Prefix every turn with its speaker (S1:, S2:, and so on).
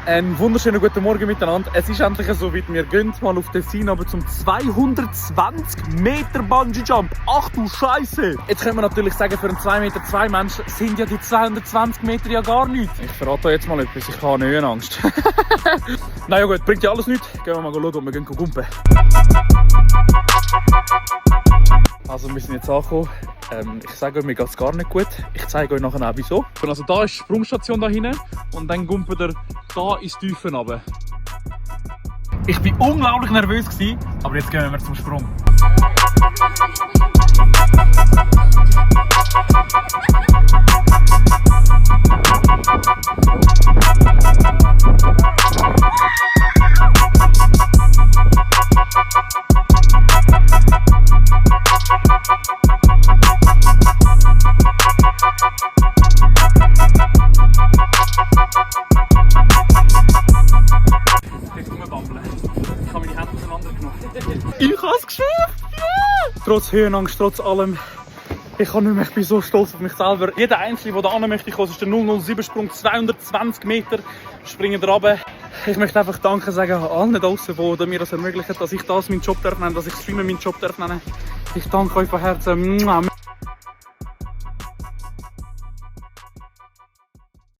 S1: Einen wunderschönen guten Morgen miteinander. Es ist endlich so weit, wir gehen mal auf Tessin, aber zum 220 Meter Bungee Jump. Ach du Scheiße! Jetzt können wir natürlich sagen, für einen 2,2 Meter Mensch sind ja die 220 Meter ja gar nichts. Ich verrate euch jetzt mal etwas, ich habe Höhenangst. Naja gut, bringt ja alles nichts. Gehen wir mal schauen, ob wir gehen gumpen. Also wir sind jetzt angekommen. Ich sage euch, mir geht es gar nicht gut. Ich zeige euch nachher auch wieso. Also da ist die Sprungstation da hinten und dann gumpen wir da ins Tiefen runter. Ich war unglaublich nervös, aber jetzt gehen wir zum Sprung. Ich habe es geschafft! Yeah! Trotz Höhenangst, trotz allem. Ich bin so stolz auf mich selber. Jeder Einzelne, der da hin möchte, ist der 007-Sprung, 220 Meter springen wir runter. Ich möchte einfach Danke sagen an allen draußen, die mir das ermöglichen, dass ich das meinen Job nennen darf, dass ich Streamen meinen Job nennen darf. Ich danke euch von Herzen.